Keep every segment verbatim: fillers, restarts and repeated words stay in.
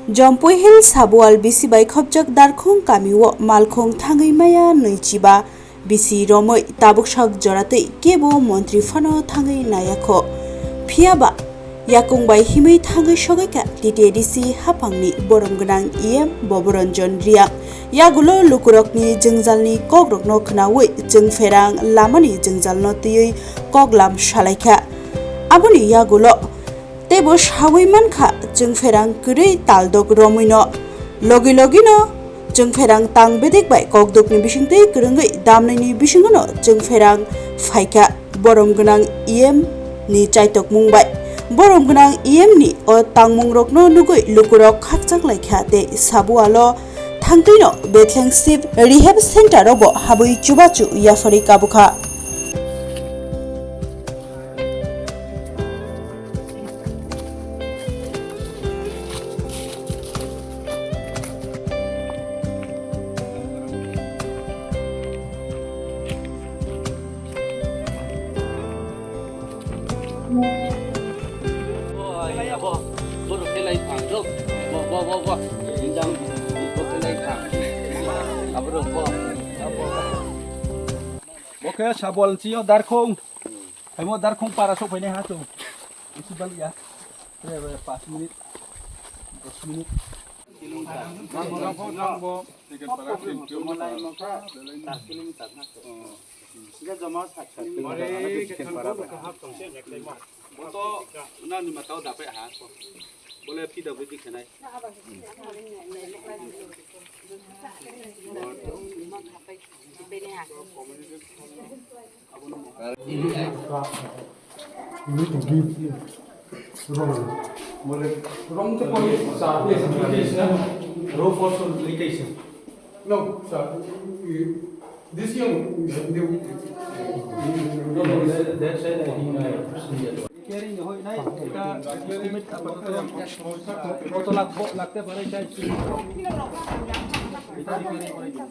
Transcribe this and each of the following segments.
Jompui Hill Sabual bisi bai khopjak Darkhung kamio malkhung thangwi maya nwichiba bisi romwi tabuk sak joratwi kebo montri phano thangwi nayakho. Phiyaba yakung bai himwi thangwi sogwikha T T A D C haphangni borom gwnang E M Boboranjan Reang. Yagulo lukurokni jwngjalni kokrokno khnaui chwngpherang lamani jwngjalno twiwi koklam salaikha. Aboni yagulo teibo saui mankha chwngpherang kwrwi taldok romwino. Logi logino chwngpherang tang bedek bai kokdukni bisingtwi kwrwngwi damnaini bisingono chwngpherang phaikha borom gwnang E M ni chaitokmung bai. Borom gwnang E M ni o tangmungrokno nugwi lukurok khakchang laikha tei Sabualo thangtwino Bethleng Sip Rehab Center robo habwi chubachu yapharwi kabukha. Abo, borok khe lai thang, do. Bo, bo, bo, bo. Injang, bo khe lai thang. Abo rok, bo. Bo khe Sabual chio Darkhung. Haimo Darkhung para sok phainai ha chung. Isi bal ya. Tre, tre, pas minute, dos minute. Bo to nani matao dape ha ko. Bole P W D khenai. You need to give wrong. Wrong to police, sir. Row for solicitation. No, sir. You, this young, you, you, No, no, that, that side I think I have seen that one. Repairing hoi nai, eta estimate apatot koto lakh, lakh te parai chai. Eta repairing korai dibo.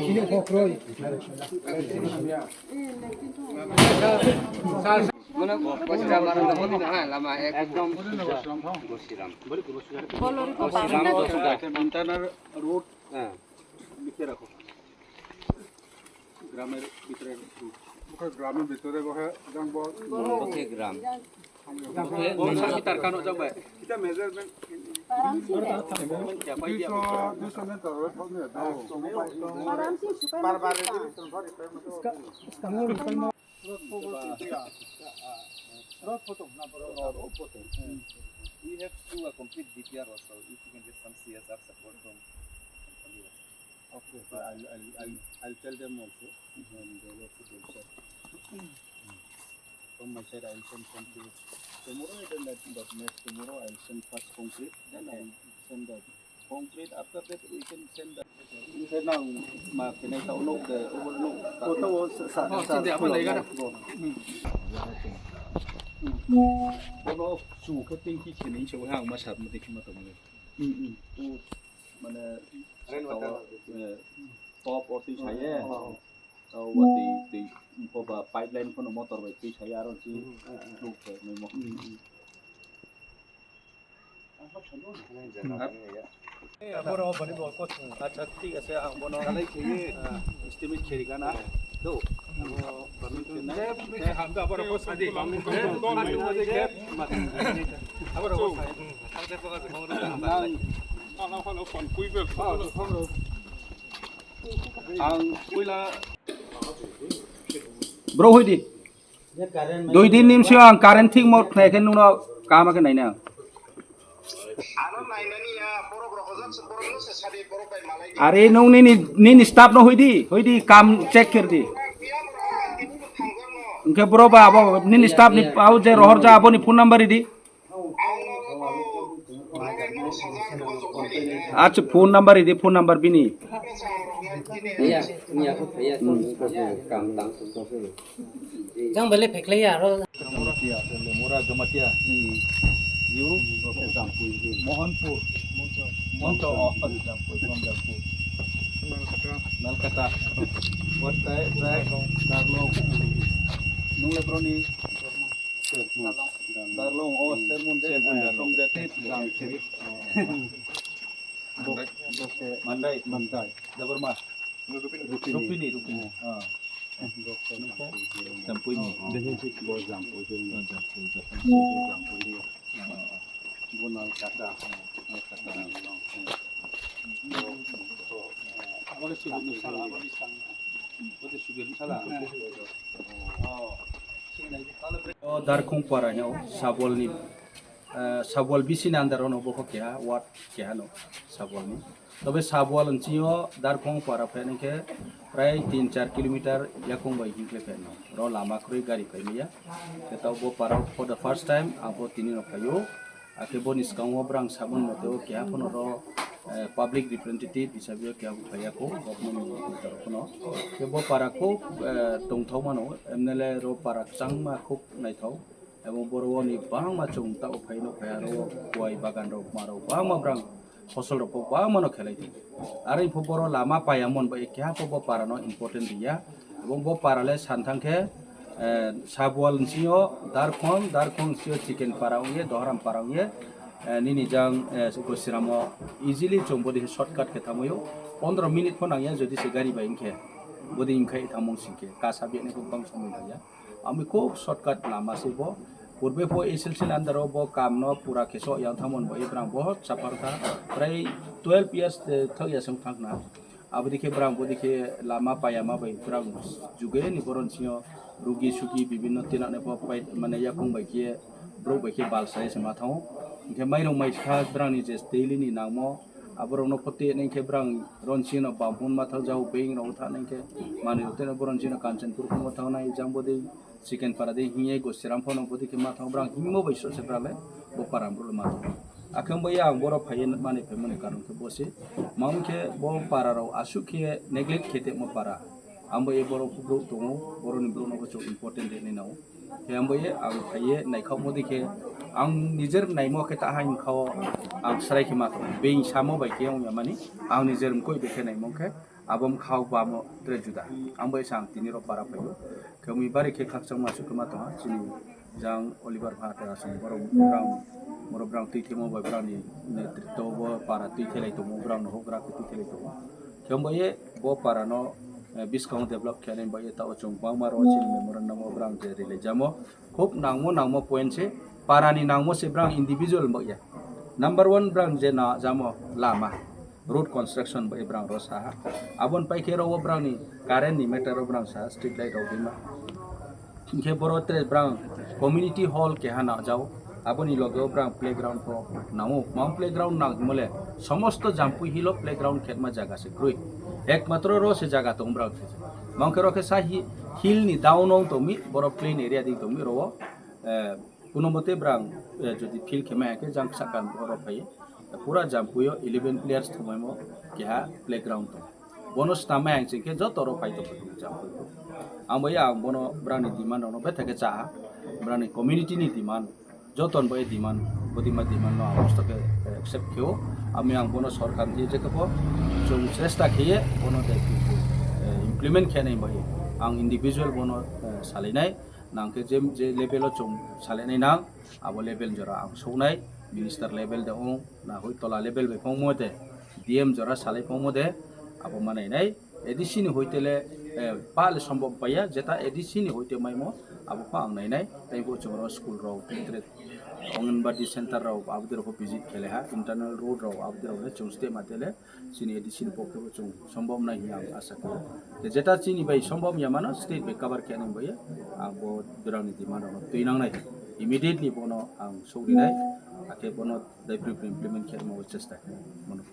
Sini kok roi. Mane, gosiram, mane, lama ekdom gosiram. Internal road. হ্যাঁ। গ্রামের ভিতরে। গ্রামের ভিতরে বহে, গ্রাম। গ্রাম। দুইশো, দুইশো মিটার হলে থামে। বারবার। Road photo, yeah. Road photo, no, road, road photo. We have to, uh, complete D P R also, if you can get some C S R support from, from here. Okay, okay. I'll, I'll, I'll, I'll tell them also, and they will also do so. From my side, I'll send some to tomorrow, and then that, that next tomorrow, I'll send first concrete, then I'll send the Concrete, after that we can send the. Onkhe nang ma khenai ta unok de, obo nuk. Photo o sa, sa, sa, sa, sa, sa, sa. Bono chu khe tingki khenai se ang ma sab ma dekhi ma tongmani. Hmm, hmm. O, mane, rain water. Eh, top o twi saye. Oh. O, watwi twi, boba pipeline phano motor bai twi saye aro chi. Hmm, hmm, hmm. Nuk khe nai mo. Hmm, hmm. Acha, thik ase, ang bono, ah, estimate khe rikha na. To, abo permit khe nai. Ang puila. Bro, hoi di. Dui din ni bisi ang current thik mo khnai khe nungno kaham khe naina. Are nung nini, nini staff no hoi di, hoi di kam check kher di. Hwnkhe bro ba abo nini staff ni pao je rohor ja aboni phone number ridi. Acha phone number ridi, phone number bini. Iya, iya, iya. Jang bele pheklai ya aro. Jamatia, Lemura Jamatia. Yu, Mohanpur. Monto, oh, Jampui, from Jampui. Nalkata. What try, try, Karlo. Nung le broni. Darlong, oh, Sermon de, Sermon de, Sermon de, Sermon de. Mandai. Mandai. Mandai. Dabarma. Rupini. Rupini, Rupini. Ah. Jampui ni. Bo Jampui ni. Ah, Jampui, Jampui. Jampui ni. Bo Nalkata. Nalkata. Abo le sugi ni sala, abo ni sala. Bo de sugi ni sala. Oh. O Darkhong para hino Sabol ni, eh, Sabol bisini under ono bokho keha ward keha no Sabol ni. Tobe Sabol nchio Darkhong para phaini khe prai tin char kilometer yakung bai hinkle phaino. Ro lama kwrwi gari phaimaya. Khe tao bo para for the first time abo tini no phaio. Akhe boni swkango brang sabon mote o keha phano ro, eh, public representative hisabe o keha phaiya ko government ni phano. Khe bo para ko, eh, tongthok mano M L A ro para kwchangma khub naithok. Abo borok ni bangma chwng ta o phai nuk phai aro kuai bagan rok ma rok bangma brang fosol rok bo bangma no khelai di. Aro info boro lama paya mon bai keha bo para no important riya. Abo bo para le san thang khe, eh, Sabual nsingo Darkhong, Darkhong nsingo Chicken para ongye, Doharam para ongye, eh, nini jang, eh, Gosiramo easily chwng bodi shortcut khe thamoyo. Pondro minute pho nangya jodi se gari bai wngkhe. Bodi wngkhai thamung singkhe. Kasa bini kok bang somoi nangya. Ami khub shortcut lama se bo. Purbe pho S L C ni under o bo kam no pura khe so yang thamon bo ibrang bo chapar kha. Prai twelve years, eh, thok ya song thang na. Abo dikhe brang bo dikhe lama paya ma bai brang juge ni boron singo rugi sugi bibinno tinane pho pai mane yakung bai khe brok bai khe bal sai se ma thango. Hingkhe mairung mai kha brang ni je daily ni nangmo aborok no phote neng khe brang ron singo bam hwn ma thang jao beng rok tha neng khe manwi rok teno boron singo Kanchanpur phungo thang nai jang bo dei Chicken para de hingye Gosiram phano bodi khe ma thang brang hingmo bai sose brale bo para bro ma thang. Akham bai ang boro phaiye mani phai mani karon khe bosi. Mang khe bo para rok asuk khe neglect khe temo para. Ang bai boro bro tongo, boro ni bro no bo chok important de ni nao. Khe ang bai ang phaiye naikha modi khe ang nijer naimo khe ta hain khao ang srai khe ma thang. Beng samo bai khe ang ya mani ang nijer mkoi bai khe naimo khe. Abo wngkha o bamo tre juda. Ang bai sang tini rok para phaio. Khe wngwi bari khe khakchangma aswk khe ma tongha chini jang Oliver Phatar aswk borok brang, borok brang twi themo bai brang ni netritwo bo para twi thelai tongo, brang no hokra khe twi thelai tongo. Khe wngbai bo para no, eh, bwskango develop khe nai bai ta o chwng bangma rw chini memorandum o brang je rwlai jamo. Khub nangmo nangmo point se, para ni nangmo se brang individual wngya. Number one brang je na jamo lama, road construction bai brang ro saha. Abon pai khe ro brang ni current ni matter ro brang saha, street light rok bima. Hingkhe boro tre brang community hall keha na jao. Aboni loge o brang playground pho nango. Mang playground nang mole somosto Jampui hilo playground khetma jaga se kroi. Ekmatro ro se jaga tong brang. Mang khe ro khe sa hi-, hill ni down ong tongmi, boro plain area di tongmi ro o. Eh, Kuno mote brang, eh, jodi field khe maya khe jang saka borok phai, pura Jampui o eleven players thumai mo keha playground tong. Bono swnam maya ang ching khe joto rok phai tong Jampui o. Ang bai ang bono brang ni demand rok no bethak khe cha, brang ni community ni demand, joto ni bai demand, bodima demand no ang mosto khe, eh, accept khe o. Ami ang bono sorkar ni je khe bo chwng chesta khe ye bono de, eh, implement khe nai bai ang individual bono, eh, salai nai. Nang khe je, je level o chwng salenai nang, abo level jora ang soknai, minister level de ong, na hoi tola level bai phongmo de, D M jora salai phongmo de, abo ma nainai. A D C ni hoite le, eh, pa le sombom paiya, jeta A D C ni hoite maimo, abo pha ang nainai. Tai bo chwng oro school rok, tre-, Anganwadi center rok, abo de rok visit khele ha, internal road rok, abo de rok le chwng step ma tele, chini A D C ni pokhe bo chwng sombom nai hwnwi ang asa khlaio. Tei jeta chini bai sombom ya mano state bai cover khe nang bai ang bo jora ni demand rok twi nang nai. Immediately bono ang sogri nai, hakhe bono daiphri implement khe mo chesta khe mano.